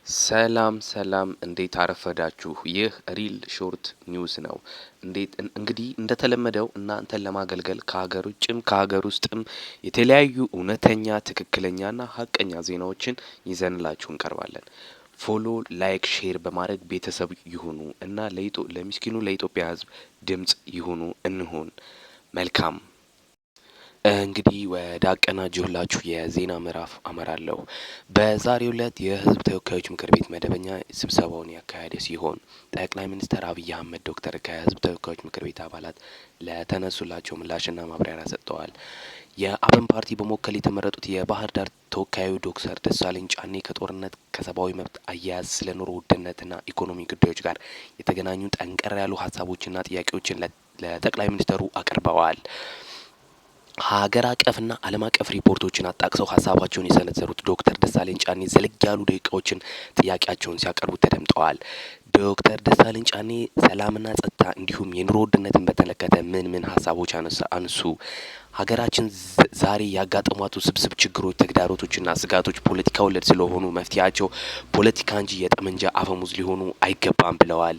ሰላም ሰላም፣ እንዴት አረፈዳችሁ? ይህ Real Short News ነው። እንዴት እንግዲህ እንደተለመደው እናንተን ለማገልገል ከሀገር ውጭም ከሀገር ውስጥም የተለያዩ እውነተኛ፣ ትክክለኛና ሀቀኛ ዜናዎችን ይዘንላችሁ እንቀርባለን። Follow፣ like፣ share በማድረግ ቤተሰብ ይሁኑ እና ለሚስኪኑ ለኢትዮጵያ ሕዝብ ድምጽ ይሁኑ እንሁን። መልካም። እንግዲህ ወደ አቀናጀሁላችሁ የዜና ምዕራፍ አመራለሁ። በዛሬው ዕለት የህዝብ ተወካዮች ምክር ቤት መደበኛ ስብሰባውን ያካሄደ ሲሆን፣ ጠቅላይ ሚኒስትር አብይ አህመድ ዶክተር ከህዝብ ተወካዮች ምክር ቤት አባላት ለተነሱላቸው ምላሽና ማብራሪያ ሰጥተዋል። የአብን ፓርቲ በመወከል የተመረጡት የባህር ዳር ተወካዩ ዶክተር ደሳለኝ ጫኔ ከጦርነት፣ ከሰብአዊ መብት አያያዝ፣ ስለ ኑሮ ውድነትና ኢኮኖሚ ጉዳዮች ጋር የተገናኙ ጠንከር ያሉ ሀሳቦችና ጥያቄዎችን ለጠቅላይ ሚኒስትሩ አቅርበዋል። ሀገር አቀፍና ዓለም አቀፍ ሪፖርቶችን አጣቅሰው ሀሳባቸውን የሰነዘሩት ዶክተር ደሳለኝ ጫኔ ዘለግ ያሉ ደቂቃዎችን ጥያቄያቸውን ሲያቀርቡ ተደምጠዋል። ዶክተር ደሳለኝ ጫኔ ሰላምና ጸጥታ እንዲሁም የኑሮ ውድነትን በተመለከተ ምን ምን ሀሳቦች አነሱ? ሀገራችን ዛሬ ያጋጠሟት ውስብስብ ችግሮች፣ ተግዳሮቶችና ስጋቶች ፖለቲካ ወለድ ስለሆኑ መፍትሄያቸው ፖለቲካ እንጂ የጠመንጃ አፈሙዝ ሊሆኑ አይገባም ብለዋል።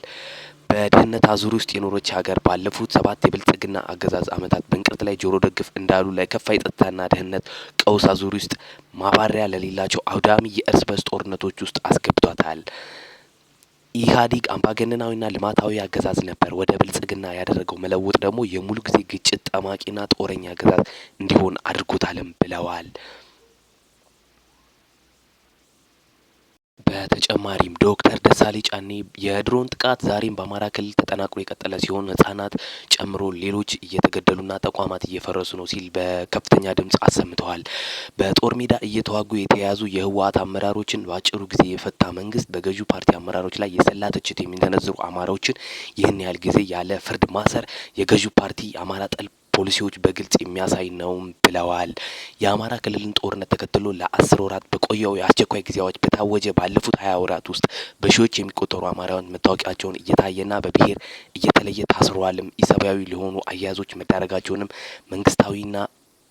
በድህነት አዙሪት ውስጥ የኖረች ሀገር ባለፉት 7 የብልጽግና አገዛዝ ዓመታት በእንቅርት ላይ ጆሮ ደግፍ እንዳሉ ለከፋ የጸጥታና ደህንነት ቀውስ አዙሪት ውስጥ ማባሪያ ለሌላቸው አውዳሚ የእርስ በርስ ጦርነቶች ውስጥ አስገብቷታል። ኢህአዴግ አምባገነናዊና ልማታዊ አገዛዝ ነበር። ወደ ብልጽግና ያደረገው መለወጥ ደግሞ የሙሉ ጊዜ ግጭት ጠማቂና ጦረኛ አገዛዝ እንዲሆን አድርጎታልም ብለዋል። በተጨማሪም ዶክተር ደሳለኝ ጫኔ የድሮን ጥቃት ዛሬም በአማራ ክልል ተጠናክሮ የቀጠለ ሲሆን፣ ህጻናት ጨምሮ ሌሎች እየተገደሉና ተቋማት እየፈረሱ ነው ሲል በከፍተኛ ድምጽ አሰምተዋል። በጦር ሜዳ እየተዋጉ የተያዙ የህወሀት አመራሮችን በአጭሩ ጊዜ የፈታ መንግስት በገዢው ፓርቲ አመራሮች ላይ የሰላ ትችት የሚሰነዝሩ አማራዎችን ይህን ያህል ጊዜ ያለ ፍርድ ማሰር የገዢው ፓርቲ አማራ ጠል ፖሊሲዎች በግልጽ የሚያሳይ ነው ብለዋል። የአማራ ክልልን ጦርነት ተከትሎ ለ10 ወራት በቆየው የአስቸኳይ ጊዜ አዋጅ በታወጀ ባለፉት 20 ወራት ውስጥ በሺዎች የሚቆጠሩ አማራውያን መታወቂያቸውን እየታየና በብሔር እየተለየ ታስረዋልም፣ ኢሰብአዊ ለሆኑ አያያዞች መዳረጋቸውንም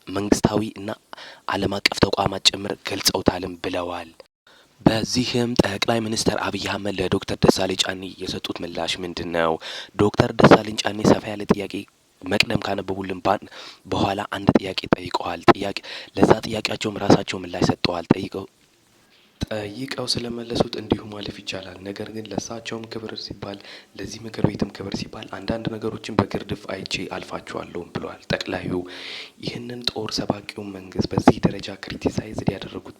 መንግስታዊ እና ዓለም አቀፍ ተቋማት ጭምር ገልጸውታልም ብለዋል። በዚህም ጠቅላይ ሚኒስትር አብይ አህመድ ለዶክተር ደሳለኝ ጫኔ የሰጡት ምላሽ ምንድን ነው? ዶክተር ደሳለኝ ጫኔ ሰፋ ያለ ጥያቄ መቅደም ካነበቡልን በኋላ አንድ ጥያቄ ጠይቀዋል። ጥያቄ ለዛ ጥያቄያቸውም ራሳቸው ምላሽ ሰጥተዋል። ጠይቀው ስለመለሱት እንዲሁ ማለፍ ይቻላል። ነገር ግን ለእሳቸውም ክብር ሲባል፣ ለዚህ ምክር ቤትም ክብር ሲባል አንዳንድ ነገሮችን በግርድፍ አይቼ አልፋቸዋለሁም ብለዋል ጠቅላዩ። ይህንን ጦር ሰባቂውን መንግስት በዚህ ደረጃ criticized ያደረጉት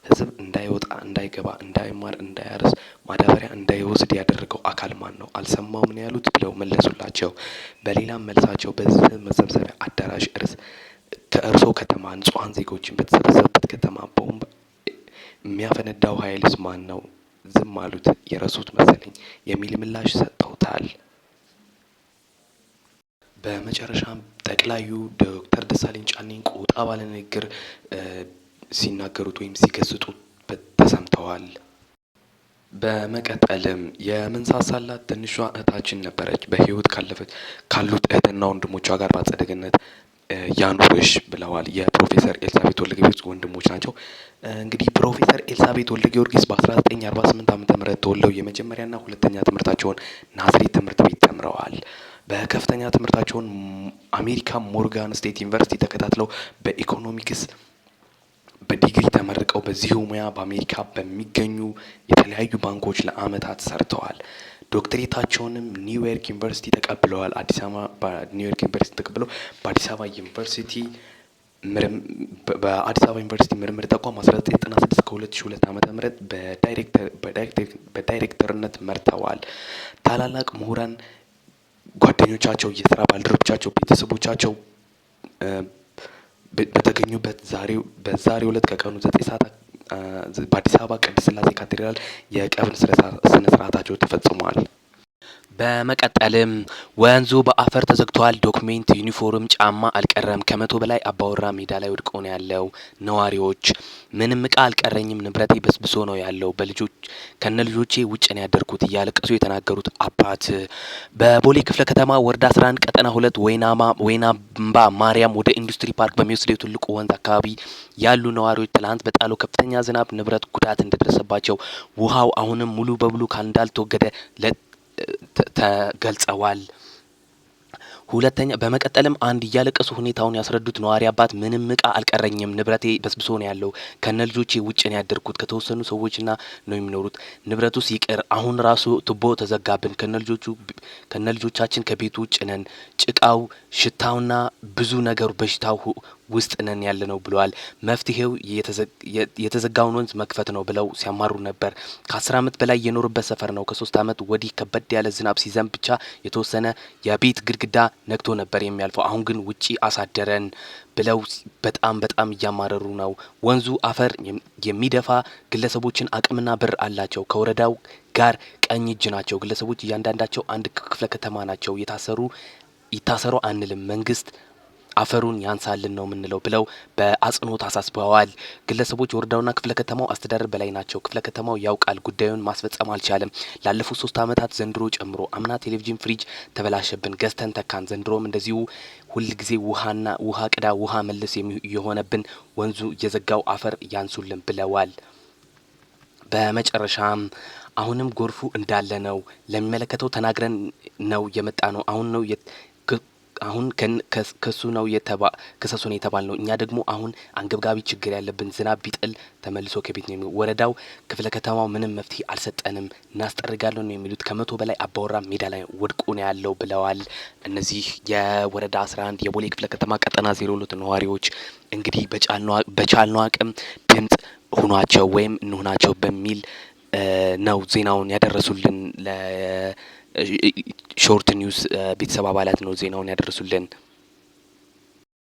ህዝብ እንዳይወጣ፣ እንዳይገባ፣ እንዳይማር፣ እንዳያርስ፣ ማዳበሪያ እንዳይወስድ ያደረገው አካል ማን ነው? አልሰማውም ነው ያሉት ብለው መለሱላቸው። በሌላም መልሳቸው በዚህ መሰብሰቢያ አዳራሽ እርስ ከእርሶ ከተማ ንጹሐን ዜጎችን በተሰበሰቡበት ከተማ ቦምብ የሚያፈነዳው ኃይልስ ማን ነው? ዝም አሉት፣ የረሱት መሰለኝ የሚል ምላሽ ሰጥተውታል። በመጨረሻም ጠቅላዩ ዶክተር ደሳለኝ ጫኔን ቆጣ ባለ ንግግር ሲናገሩት ወይም ሲገስጡት ተሰምተዋል። በመቀጠልም የምንሳሳላት ትንሿ እህታችን ነበረች። በህይወት ካለፈች ካሉት እህትና ወንድሞቿ ጋር በአጸደ ገነት ያኑርሽ ብለዋል። የፕሮፌሰር ኤልሳቤጥ ወልደ ጊዮርጊስ ወንድሞች ናቸው። እንግዲህ ፕሮፌሰር ኤልሳቤጥ ወልደ ጊዮርጊስ በ1948 ዓ.ም. ተወልደው የመጀመሪያና ሁለተኛ ትምህርታቸውን ናዝሬት ትምህርት ቤት ተምረዋል። በከፍተኛ ትምህርታቸውን አሜሪካ ሞርጋን ስቴት ዩኒቨርሲቲ ተከታትለው በኢኮኖሚክስ በዲግሪ ተመርቀው በዚሁ ሙያ በአሜሪካ በሚገኙ የተለያዩ ባንኮች ለአመታት ሰርተዋል። ዶክትሬታቸውንም ኒውዮርክ ዩኒቨርሲቲ ተቀብለዋል። አዲስ አበባ ኒውዮርክ ዩኒቨርሲቲ ተቀብለው በአዲስ አበባ ዩኒቨርሲቲ ምርምር ተቋም 1996 ከ2002 ዓ.ም. በዳይሬክተርነት መርተዋል። ታላላቅ ምሁራን ጓደኞቻቸው፣ የስራ ባልደረቦቻቸው፣ ቤተሰቦቻቸው በተገኙበት በዛሬው ዕለት ከቀኑ 9 ሰዓት በአዲስ አበባ ቅድስት ስላሴ ካቴድራል የቀብር ስነ ስርዓታቸው ተፈጽሟል። በመቀጠልም ወንዙ በአፈር ተዘግቷል። ዶክሜንት፣ ዩኒፎርም፣ ጫማ አልቀረም። ከ100 በላይ አባወራ ሜዳ ላይ ወድቆ ነው ያለው። ነዋሪዎች ምንም እቃ አልቀረኝም፣ ንብረቴ በስብሶ ነው ያለው፣ በልጆች ከነ ልጆቼ ውጭ ነው ያደርኩት እያለቀሱ የተናገሩት አባት። በቦሌ ክፍለ ከተማ ወረዳ 11 ቀጠና 2 ወይናምባ ማርያም ወደ ኢንዱስትሪ ፓርክ በሚወስደው ትልቁ ወንዝ አካባቢ ያሉ ነዋሪዎች ትላንት በጣለው ከፍተኛ ዝናብ ንብረት ጉዳት እንደደረሰባቸው፣ ውሃው አሁንም ሙሉ በሙሉ እንዳልተወገደ ተገልጸዋል። ሁለተኛ በመቀጠልም አንድ እያለቀሱ ሁኔታውን ያስረዱት ነዋሪ አባት ምንም እቃ አልቀረኝም፣ ንብረቴ በስብሶ ነው ያለው፣ ከነ ልጆቼ ውጭ ነው ያደርኩት፣ ከተወሰኑ ሰዎችና ነው የሚኖሩት። ንብረቱ ሲቀር አሁን ራሱ ቱቦ ተዘጋብን፣ ከነ ልጆቻችን ከቤቱ ውጭ ነን፣ ጭቃው ሽታውና ብዙ ነገሩ በሽታው ውስጥ ነን ያለ ነው ብለዋል። መፍትሄው የተዘጋውን ወንዝ መክፈት ነው ብለው ሲያማሩ ነበር። ከ10 አመት በላይ የኖሩበት ሰፈር ነው። ከ3 አመት ወዲህ ከበድ ያለ ዝናብ ሲዘንብ ብቻ የተወሰነ የቤት ግድግዳ ነክቶ ነበር የሚያልፈው። አሁን ግን ውጪ አሳደረን ብለው በጣም በጣም እያማረሩ ነው። ወንዙ አፈር የሚደፋ ግለሰቦችን አቅምና ብር አላቸው። ከወረዳው ጋር ቀኝ እጅ ናቸው። ግለሰቦች እያንዳንዳቸው አንድ ክፍለ ከተማ ናቸው። የታሰሩ ይታሰሩ አንልም፣ መንግስት አፈሩን ያንሳልን ነው የምንለው ብለው በአጽንኦት አሳስበዋል። ግለሰቦች ወረዳውና ክፍለ ከተማው አስተዳደር በላይ ናቸው። ክፍለ ከተማው ያውቃል፣ ጉዳዩን ማስፈጸም አልቻለም። ላለፉት 3 አመታት ዘንድሮ ጨምሮ አምና ቴሌቪዥን፣ ፍሪጅ ተበላሸብን፣ ገዝተን ተካን። ዘንድሮም እንደዚሁ ሁልጊዜ ውሃና ውሃ ቅዳ ውሃ መልስ የሆነብን ወንዙ የዘጋው አፈር ያንሱልን ብለዋል። በመጨረሻም አሁንም ጎርፉ እንዳለ ነው። ለሚመለከተው ተናግረን ነው የመጣ ነው። አሁን ነው አሁን ከሱ ነው ክሰሱ ነው የተባልነው። እኛ ደግሞ አሁን አንገብጋቢ ችግር ያለብን ዝናብ ቢጥል ተመልሶ ከቤት ነው። ወረዳው ክፍለ ከተማው ምንም መፍትሄ አልሰጠንም፣ እናስጠርጋለን ነው የሚሉት። ከ100 በላይ አባወራ ሜዳ ላይ ወድቆ ነው ያለው ብለዋል። እነዚህ የወረዳ 11 የቦሌ ክፍለ ከተማ ቀጠና 02 ነዋሪዎች እንግዲህ በቻልነው አቅም ድምጽ ሁኗቸው ወይም እንሁናቸው በሚል ነው ዜናውን ያደረሱልን። ለ Short News ቤተሰብ አባላት ነው ዜናውን ያደረሱልን።